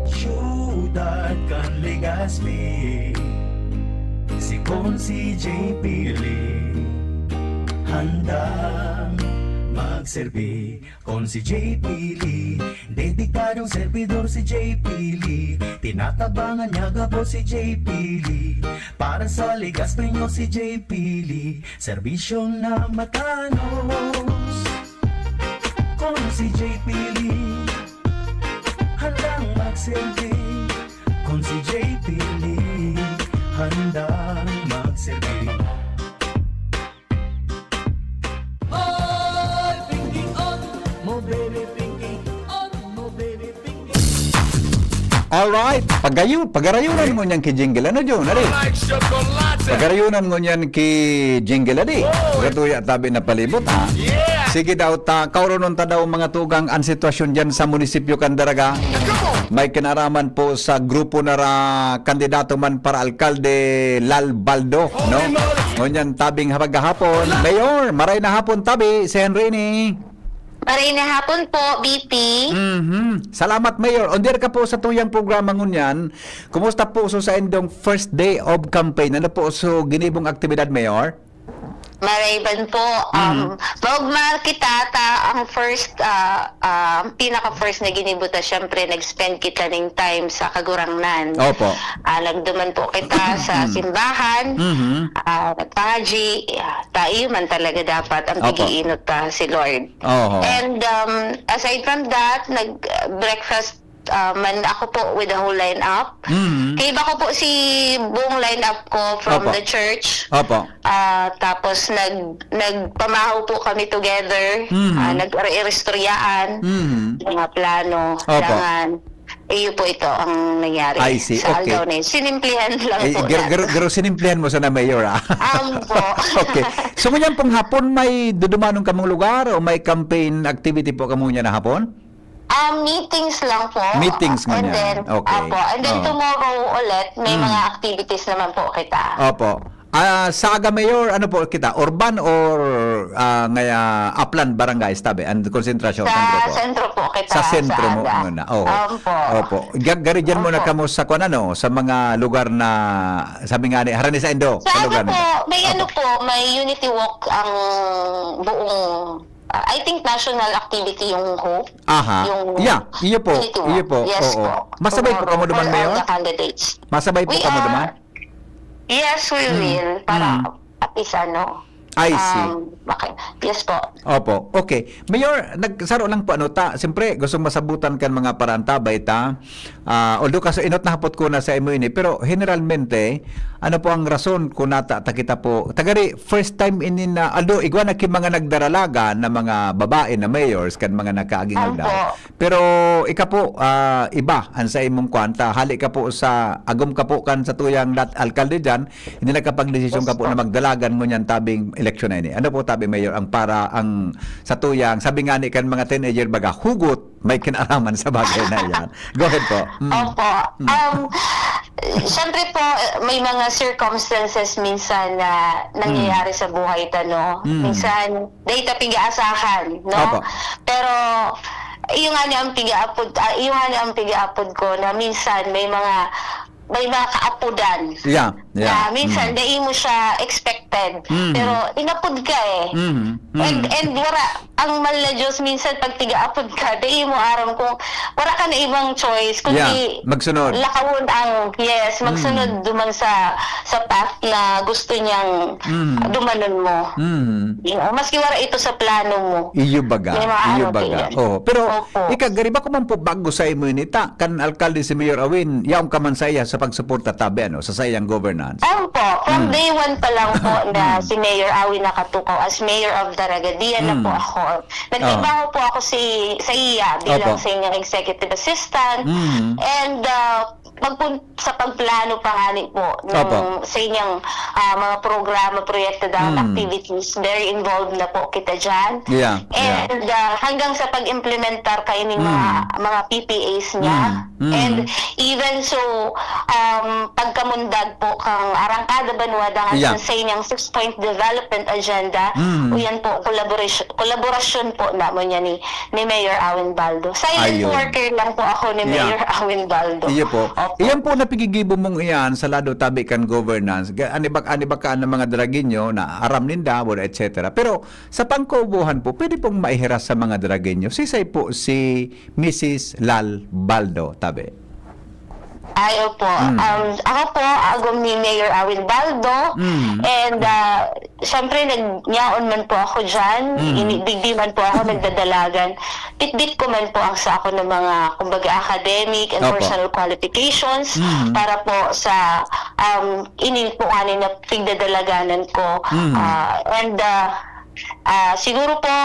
Siyudad kan Legazpi, si Consi J P Lee, handang mag- Serbi kon si J P Lee. Dedikadong servidor si J P Lee. Tinatabangan niya gabos si J P Lee. Para sa ligas, prenyo si J P Lee. Serbisyo na matanos. Kon si J P Lee, handang magserbi. Kon si J P Lee, handang magserbi. Oy, Pinky, on mo, baby, Pinky, on mo, baby, Pinky. Alright, pagayo, pagarayunan mo niyan ki jingle. Ano, Jun? Ano? Like chocolate. Pagarayunan mo niyan ki jingle, adi. Oy. Gatuya tabi na palibot, ha? Yeah. Sige daw, ta, kauronon ta daw, mga tugang, ang sitwasyon diyan sa munisipyo kan Daraga. Come on. May kinaraman po sa grupo na ra, kandidato man para alkalde, Lal Baldo, no? Holy moly. Ngunyan, tabing hapag kahapon. Mayor, maray na hapon, tabi, si Henry ni. Maray na hapon po, B P. Mhm. Salamat, Mayor. On the air ka po sa tuyang programa ngunyan. Kumusta po so sa indong first day of campaign? Ano po so ginibong aktibidad, Mayor? Marayban po. Um, Mhm. maugma kita ta ang first, ah, ah, ang pinaka-first na ginibo ta, syempre, nag-spend kita ning time sa Kagurangnan. Opo. Ah, nagduman po kita sa Mhm. simbahan. Mhm. Ah, nagpangadyi. Ah, ta, iyo man talaga dapat ang Opo. pag-iinot ta si Lord. Oho. And, um, aside from that, nag-breakfast, ah, man ako po with the whole lineup. Mhm. Kaiba ko po si buong lineup ko from Opo. the church. Opo. Ah, tapos nag-, nagpamahaw po kami together. Mhm. Ah, nag-iistoryaan. Mhm. Mga plano, Opo. dangan. Iyo po ito ang nangyari I see. sa Okay. aldaw na yun. Sinimplihan lang Eh, po gar-, natin. gar-, gar-, sinimplihan mo sana, Mayor, ah. Opo. Okay. So, ngunyan pong hapon, may dudumanon kamong lugar o may campaign activity po kamo niya na hapon? Ah, meetings lang po. Meetings And ngunyan. then, Okay. opo. And then Oo. tomorrow ulit, may Mm. mga activities naman po kita. Opo. Ah, sa Aga, Mayor, ano po kita? Urban or, ah, ngaya, upland barangays tabi? Ang konsentrasyon, Sa sentro po? sentro po kita, Sa sentro sa mo Aga. muna. Oo. Opo. Opo. Ga-, gari dyan muna Opo. kamo sa kwan, ano, sa mga lugar na, sabi nga ni, harani sa Indo, Sa sa Aga lugar na po, may Opo. ano po, may Unity Walk ang buong, ah, I think national activity yung Hope. Aha. Yung Yeah, iyo po, Unity Walk. iyo po, Yes oo. po. Masabay po Tomorrow, kamo duman, for all Mayor? the candidates. Masabay po We kamo are duman? Yes, we Hmm. will. Para Hmm. at least ano, I see. um, okay. Yes po. Opo. Okay. Mayor, nagsaro lang po, ano, ta, siyempre, gustong masabutan kan mga parantabay ta. Ah, although kaso inot na hapot ko na sa imo ini, pero generalmente, ano po ang rason kung nata, ta kita po, tagari, first time ini na, although igwa na ki mga nagdaralaga na mga babae na mayors kan mga nakaaging Opo. aldaw. Pero ika po, ah, iba an sa imong kwan ta, hali ka po sa, agom ka po kan sa tuyang dat-, alkalde diyan, hindi nakapagdesisyon Yes ka po po. na magdalagan ngunyan tabing eleksyon na ini. Ano po tabi, Mayor, ang para, ang sa tuyang, sabi nga ni kan mga teenager baga, hugot, may kinaraman sa bagay na iyan. Go ahead po. Mm. Opo. Mm. Um, syempre po, may mga circumstances minsan na nangyayari Mm. sa buhay ta, no? Mm. Minsan, dahil ta pig-aasahan, no? Opo. Pero, iyo nga ni ang pig-aapod, ah, iyo nga ni ang pig-aapod ko na minsan may mga, may mga kaapodan Yeah, yeah. na minsan Mm. dai mo siya expected, Mm. pero inapod ka eh. Mm. And, Mm. and wala, ang mal na Diyos minsan pag tigaapod ka, dai mo aram kung wala ka na ibang choice, kundi Yeah, magsunod. lakawon ang, yes, magsunod Mm. duman sa, sa path na gusto niyang Mm. dumanon mo. Mm. You know, maski wala ito sa plano mo. Iyo baga, May mga iyo ano baga. din. Oo. Pero, Opo. ika, gariba ko man po bago sa imo ini, ta, kan alkalde si Mayor Awin, yaon ka man sa iya sa pagsuporta tabi, ano, sa saiyang governance. Ayun po, from Mm. day one pa lang po na Mm. si Mayor Awin nakatukaw as Mayor of Daraga, diyan na Mm. po ako. Nagtrabaho Oho. po ako si, sa iya bilang Opo. senior executive assistant. Mm. And, uh, pagpun-, sa pagplano pa ngani po ng Opo. sa inyong, ah, mga programa, proyekto, dapat Mm. activities, very involved na po kita dyan. Yeah, yeah. And, ah, hanggang sa pag-implementar kaining Mm. mga, mga P P As niya. Mm, mm. And even so, um, pagkamundag po ang Arangkada Banwa dangan Yeah. sa, sa inyang six-point development agenda, Mm. o yan po, collaboration, collaboration po namon yan ni, ni Mayor Awin Baldo. Silent Ayun. worker lang po ako ni Yeah. Mayor Awin Baldo. Iyo po. Opo. Iyan po na pigigibo mong iyan sa lado tabi kan governance. Ga-, ani ba, ani ba ka ng mga Dragueño na aram ninda, wala, et cetera. Pero sa pangkaubuhan po, pwede pong maihiras sa mga Dragueño. Sisay po si Misis Lal Baldo, tabi? Ay, opo. Mm. Um, ako po, agom ni Mayor Awin Baldo. Mm. And, ah, syempre, nag-, nyaon man po ako dyan. Mm. Ini-, digdi man po ako nagdadalagan. Bitbit ko man po ang sa ako ng mga, kumbaga, academic and Opo. personal qualifications Mm. para po sa, um, ini po ani na pigdadalaganan ko. Mm. Ah, and, ah, ah, siguro po,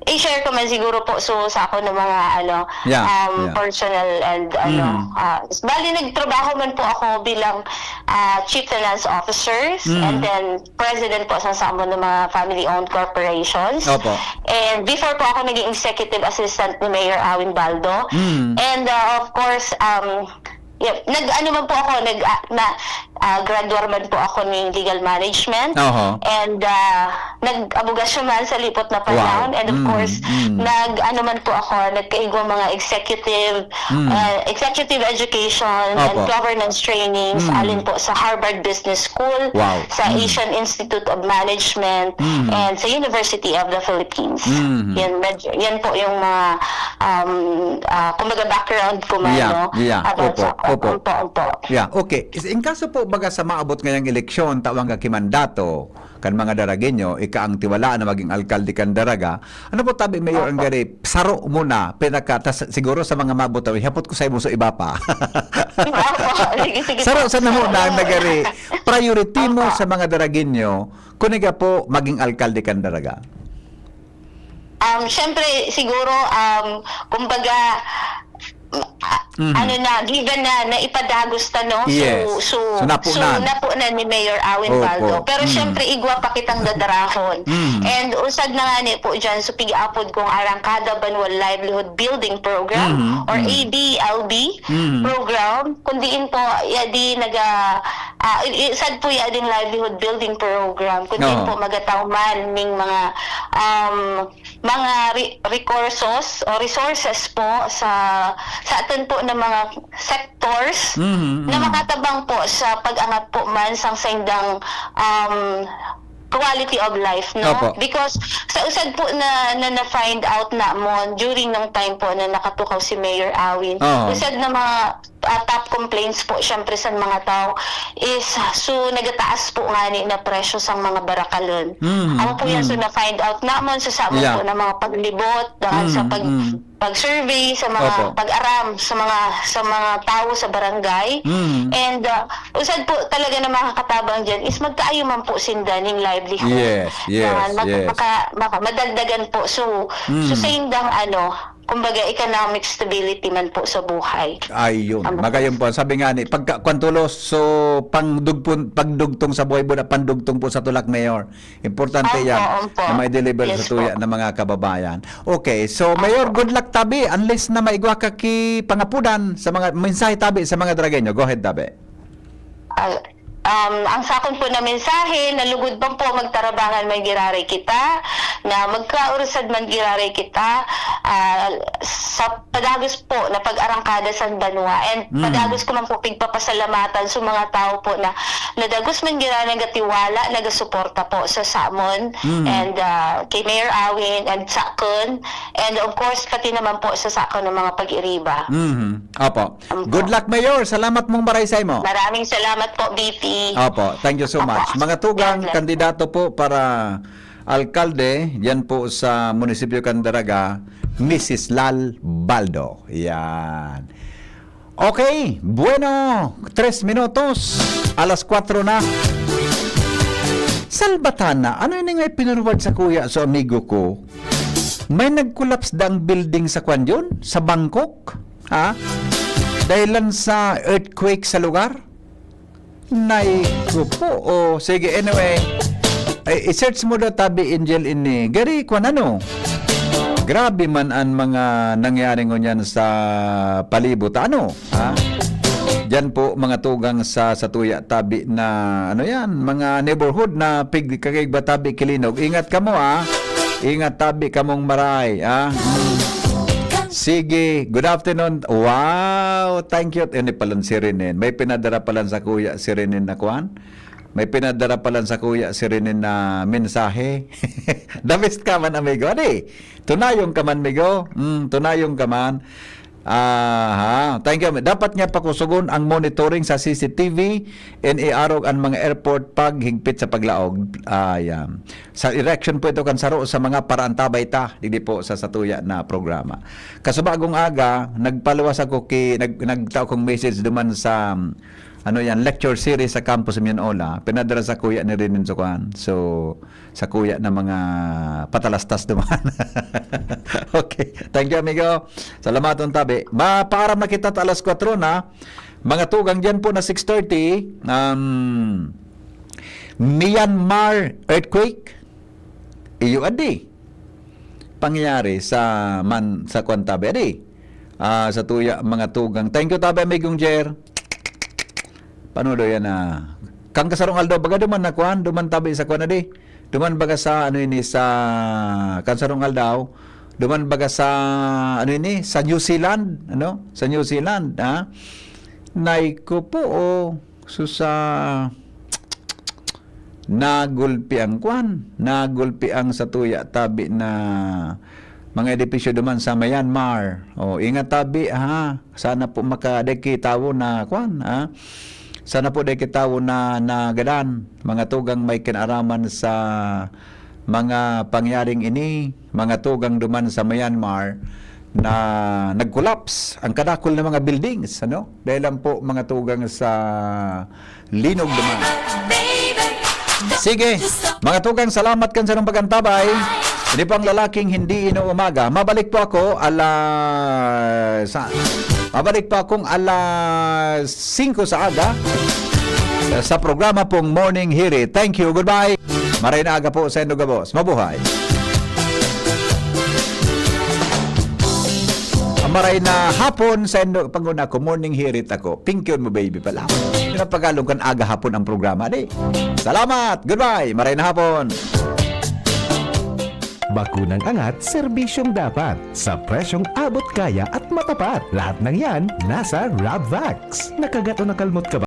i-share ko man siguro po, so, sa ako ng mga, ano, Yeah, um, yeah. personal and, ano, Mm. ah, bali, nagtrabaho man po ako bilang, ah, chief finance officer Mm. and then president po sa, sa mga family-owned corporations. Opo. And before po ako naging executive assistant ni Mayor Awin Baldo. Mm. And, uh, of course, um, yeah, nag-ano man po ako, nag, ah, na, ah, graduar man po ako ng legal management. Oho. And, ah, nag-abogasyo man sa lipot na panahon. Wow. And of Mm, course, mm. nag-ano man po ako, nagkaigwa mga executive, Mm. ah, executive education and Opo. governance trainings, Mm. alin po sa Harvard Business School, Wow. sa Mm. Asian Institute of Management, Mm. and sa University of the Philippines. Mm. Yan, medyo, yan po yung mga, um, ah, kumbaga, background ko man, Yeah, no? yeah. About Opo, sa, opo. opo, opo. Yeah, okay. Is-, in kaso po, baga, sa maabot ngayang eleksyon, tawang ka kimandato, kan mga Dragueño, ika ang tiwalaan na maging alkalde kan Daraga. Ano po, tabi, Mayor, ang Opo. gari, saro muna, pinaka, tas, siguro sa mga mabutaw, ihapot ko sa imo sa iba pa. Opo. Sige, sige Saro po. sa namo na ang nagari, priority mo Opo. sa mga Dragueño, kuniga po, maging alkalde kan Daraga? Um, syempre, siguro, um, kumbaga, ah, Mhm. ano na, given na, na ipadagos ta, no? So, Yes. so, So, napunan. so, napunan ni Mayor Awin Opo. Baldo. Pero Mm. syempre, igwa pa kitang dadarahon. Mm. And usag na nga ni po dyan, so, pig-apod kong Arangkada Banwa Livelihood Building Program Mhm. or Mm. A B L B Mhm. program. Kundi in po, ya di naga, ah, i-, i-, sad po ya ding livelihood building program. Kundi in Oo. po, magataw man ning mga, um, mga re-, recursos o resources po sa, sa atin po na mga sectors Mhm, na mhm. makatabang po sa pag-angat po man sang saindang, um, quality of life, no? Opo. Because sa usad po na, na na-find out namon during ng time po na nakatukaw si Mayor Awin, Oo. usad na mga, ah, top complaints po, syempre, sa mga tao is, so, nagataas po ngani na presyo sa mga barakalon. Mm, Ang po yan, mm. so, na-find out namon sa samon Yeah. po na mga paglibot, dangan sa Mm, pag, mm. pag-survey, sa mga Opo. pag-aram, sa mga, sa mga tao sa barangay. Mm. And, ah, usad po talaga na makakatabang dyan is magkaayo man po sinda ning livelihood. Yes, yes, Dangan mag-, yes. maka-, maka-, madagdagan po. So, Mm. so, sa indang, ano, kumbaga, economic stability man po sa buhay. Ayun. Ang Magayon po. Sabi nga ni, pagka, kwan tulos, so, pangdugpon-, pagdugtong sa buhay po na pandugtong po sa tulak, Mayor. Importante Opo, yan opo. na may deliver Yes sa tuya po. ng mga kababayan. Okay, so, Mayor, Opo. good luck tabi. Unless na maigwa ka ki pangapudan sa mga mensahe tabi sa mga Dragueño. Go ahead, tabi. Ah, um, ang sakon po na mensahe, na lugod pa po magtarabangan man giraray kita, na magkaurusad man giraray kita, ah, sa padagos po na pag-arangkada sa banwa. And Mm. padagos ko man po pigpapasalamatan sa mga tao po na, na dagos man gira nagatiwala, nagasuporta po sa samon, Mm. and, ah, kay Mayor Awin, and sa akon, and of course, pati naman po sa sakon ng mga pag-iriba. Mhm. Opo. Opo. Good luck, Mayor. Salamat mong maray sa imo. Maraming salamat po, B P. Opo. Thank you so Opo. much. Mga tugang, God bless. kandidato po para alkalde, yan po sa munisipyo kan Daraga, Misis Lal Baldo. Yan. Okay, bueno, tres minutos, alas kwatro na. Salbatana, ano ini nga ipinurwad sa kuya, sa amigo ko? May nag-collapse daang building sa kwan yun? Sa Bangkok? Ha? Dahilan sa earthquake sa lugar? Nay ko po. Oh, sige, anyway. Ay, i-search mo daw, tabi, Angel, ini. Gari, kwan, ano? Grabe man ang mga nangyari ngunyan sa palibot. Ano? Ha? Diyan po, mga tugang sa, sa tuya tabi na, ano yan, mga neighborhood na pig-, kakaigba tabi kilinog. Ingat kamo, ah. Ingat tabi kamong maray, ah. Mm. Sige, good afternoon. Wow, thank you. Ini palan si Renen. May pinadara palan sa kuya si Renen na kwan. May pinadara palan sa kuya si Renen na mensahe. The best ka man, amigo. Adi, tunayong ka man, migo. Mm, tunayong ka man. Aha, thank you. Dapat nga pakusugon ang monitoring sa C C T V, N A R ug ang mga airport pag higpit sa paglaog. Ah, yan. Sa erection po ito kan saro sa mga paraantabay ta, digdi po sa satuya na programa. Kasubagong aga, nagpaluwas ako ki, nag, nagtao kong message duman sa, ano yan, lecture series sa Campus Mionola. Pinadala sa kuya ni Rinin Sukuan. So, sa kuya na mga patalastas duman. Okay. Thank you, amigo. Salamaton tabi. Mapaaram na kita ta alas kwatro na. Mga tugang diyan po na six thirty. Um, Myanmar earthquake. Iyo adi. Pangyayari sa man, sa kwan tabi. Adi. Ah, sa tuya, mga tugang. Thank you, tabi, amigong Jer. Paano daw yan, ah? Kang kasarong aldaw, baga duman na kwan, duman tabi sa kwan na di. Duman baga sa, ano ini, sa kansarong aldaw, duman baga sa, ano ini, sa New Zealand, ano? Sa New Zealand, ha? Nay ko po, oh. So, sa nagulpi ang kwan, nagulpi ang satuya tabi na mga edipisyo duman sa Myanmar. Oh, ingat tabi, ha. Sana po makadagki tawo na kwan, ha. Sana po dagki tawo na nagadan, mga tugang may kinaraman sa mga pangyaring ini, mga tugang duman sa Myanmar na nag-collapse ang kadakul na mga buildings, ano? Dahil lang po, mga tugang, sa linog duman. Sige, mga tugang, salamat kan sarong pag-antabay. Ini po ang lalaking hindi inuumaga. Mabalik po ako ala sa mabalik po akong alas singko sa aga sa programa pong Morning Hirit. Thank you. Goodbye. Maray na aga po sa indo gabos. Mabuhay. Maray na hapon sa indo. Panguna ko, morning hirit ako. Pingkion mo, baby, pala. Pinapagalong kan aga hapon ang programa, di? Salamat. Goodbye. Maray na hapon. Bakunang angat, serbisyong dapat, sa presyong abot kaya at matapat. Lahat ng yan, nasa Rabvax. Nakagat o nakalmot ka